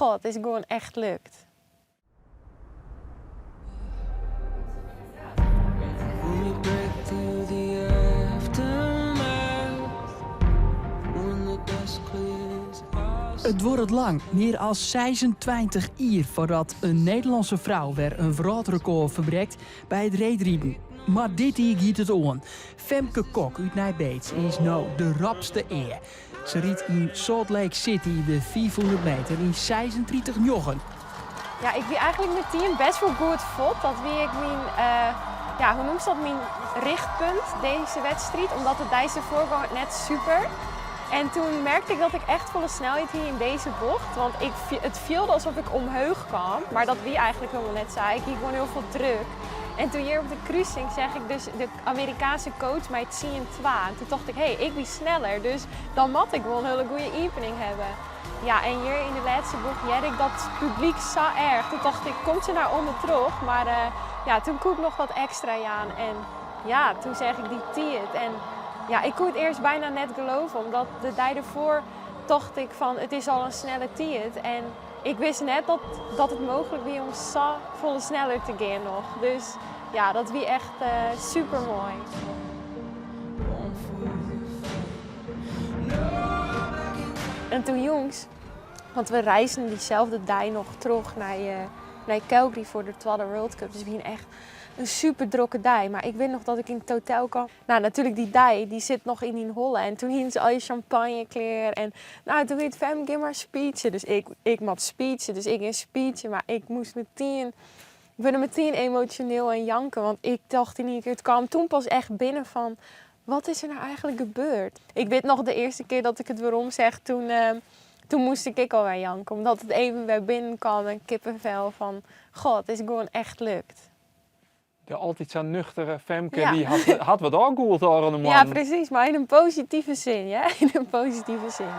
God, it is gewoan echt lukt. It duorret lang, mear as 26 jier foardat in Nederlânske frou wer in wrâldrekôr ferbrekt by it reedriden. Mar dit jier giet it oan. Femke Kok út Nij Beets is no de rapste ea. Se rydt yn Salt Lake City de 500 meter yn 36 njoggen. Ja, ik wie eigenlik metien best wol goed fuort. Dat wie ek myn, ja, hoe noemst dat, myn richtpunt dizze wedstriid. Omdat de deis derfoar gong it net super. En toen merkte ik dat ik echt folle snelheid hie yn dizze bocht. Want ik, it fielde alsof ik omheech kaam. Mar dat wie eigenlik hielendal net sa. Ik hie gewoan hiel folle druk. En toen hjir op de krusing seach ik dus de Amerikaanse coach mei tsien twa. En toen tocht ik, hé, ik wie sneller, dus dan moat ik wol in hiele goede iepening hawwe. Ja, en hjir yn de lêste bocht hearde ik dat publyk sa erch. Toen tocht ik, komt se nou ûndertroch? Mar ja, toen koe ik noch wat ekstra jaan en ja, toen seach ik dy tiid. En ja, ik koe it earst byna net geloven, omdat de dei derfoar tocht ik fan, it is al in snelle tiid. En ik wist net dat, dat it mooglik wie om sa folle sneller te gean noch. Dus ja, dat wie echt super moai. En toen jûns, want we reisden dyselde dei noch troch nei, nei Calgary foar de twadde World Cup. Dus wie echt in super drokke dei. Mar ik wit noch dat ik yn it hotel kaam. Nou, natuerlik dy dei, dy sit noch yn dyn holle. En toen hienen se al je champagne klear. En nou, toen wie it Fem, gean mar speechen. Dus ik, ik moat speechen, dus ik gean speechen. Mar ik moast metien, ik wurde metien emosjoneel en janken. Want ik tocht yn ien kear, it kaam toen pas echt binnen fan, wat is der nou eigenlik gebeurd? Ik wit noch de earste kear dat ik it werom seach, toen, toen moast ik ek alwer janken. Omdat it even wer binnen kaam en kippenvel fan, goh, it is gewoan echt lukt. De altyd sa nuchtere Femke, dy hat, hat wat ôfgûld ôfrûne moannen. Ja, presys, mar yn in positive sin, ja, yn in positive sin.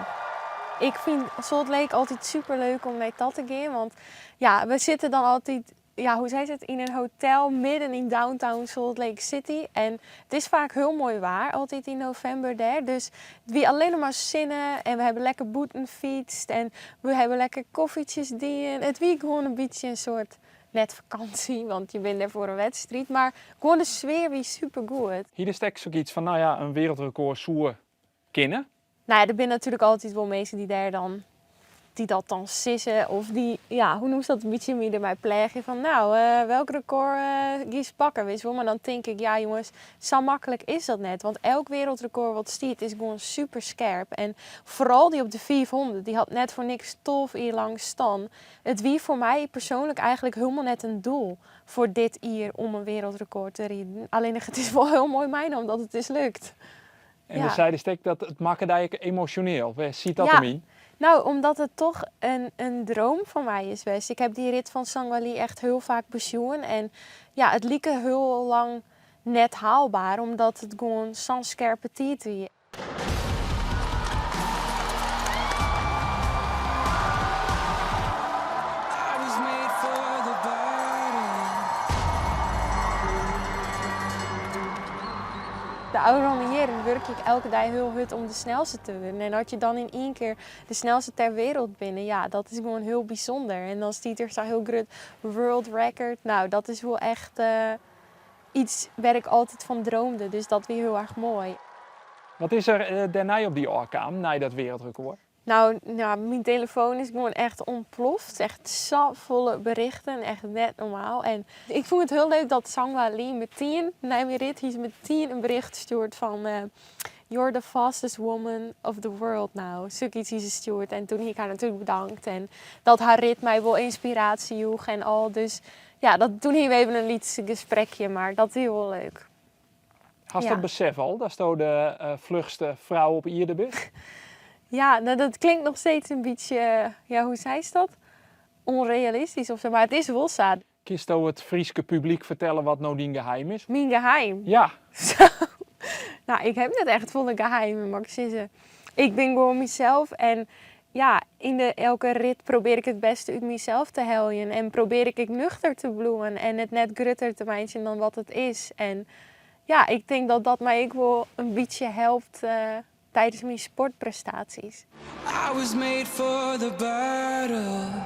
Ik fyn Salt Lake altyd super leuk om nei ta te gean, want ja, we sitte dan altyd, ja, hoe sei it, yn in hotel midden yn downtown Salt Lake City. En it is faak hiel moai waar altyd yn novimber dêr, dus it wie allinnich mar sinne en we hawwe lekker bûten fytst en we hawwe lekker koffietsjes dien. It wie gewoan in bytsje in soart net fakânsje, want je binne dêr foar in wedstriid, mar gewoan de sfear wie supergoed. Hiest ek sokyts fan, no ja, in wereldrekôr soe kinne? Nou ja, der binne natuerlik altyd wol minsken dy't dêr dan, dy't dat dan sizze of dy, ja, hoe noemst dat, in bytsje my dermei pleagje fan, nou, welk rekôr giest pakken, witst wol. Mar dan tink ik, ja jonges, sa maklik is dat net, want elk wereldrekôr wat stiet is gewoan super skerp. En foaral dy op de 500, dy hat net foar niks 12 jier lang stan. It wie foar my persoanlik eigenlik hielendal net in doel foar dit jier om in wereldrekôr te riden. Allinnich it is wol hiel moai meinaam dat it is lukt. En dan seidest ek dat it makke dy ek emosjoneel. Wêr siet dat him yn? Nou, omdat it toch in droom fan my is west. Ik heb dy rit fan Sangwa Lee echt hiel faak besjoen en ja, it like hiel lang net haalbaar omdat it gewoan sa'n skerpe tiid wie. De ôfrûne jierren wurkje ik elke dei hiel hurd om de snelste te wurden. En as je dan yn ien kear de snelste ter wereld binne, ja, dat is gewoan hiel bysûnder. En dan stiet der sa hiel grut world record. Nou, dat is wol echt iets wêr't ik altyd fan droomde, dus dat wie hiel erch moai. Wat is der dêrnei op dy ôfkaam, nei dat wereldrekôr? Nou, ja, myn telefoan is gewoan echt ûntploft. Echt safolle berichten, echt net normaal. En ik fûn it hiel leuk dat Sangwa Lee metien nei myn rit hie se metien in bericht stjoerd fan You're the fastest woman of the world now. Sokyts hie se stjoerd en toen hie ik har natuerlik bedankt en dat har rit my wol ynspiraasje joech en al. Dus ja, dat, toen hiene we even in lyts gesprekje, mar dat wie wol leuk. Hast dat besef al, datsto de fluchste frou op ierde bist? Ja, nou, dat klinkt noch steeds in bytsje, ja, hoe seist dat? Onrealistysk of sa, mar it is wol sa. Kinsto it Fryske publyk fertelle wat no dyn geheim is? Myn geheim? Ja. Zo. Nou, ik heb net echt folle geheimen, moat ik sizze. Ik bin gewoan mysels en ja, yn de elke rit probearje ik it bêste út mysels te heljen en probearje ik ek nuchter te bliuwen en it net grutter te meitsjen dan wat it is. En ja, ik tink dat dat my ek wol in bytsje helpt tidens myn sportprestaasjes. I was made for the battle.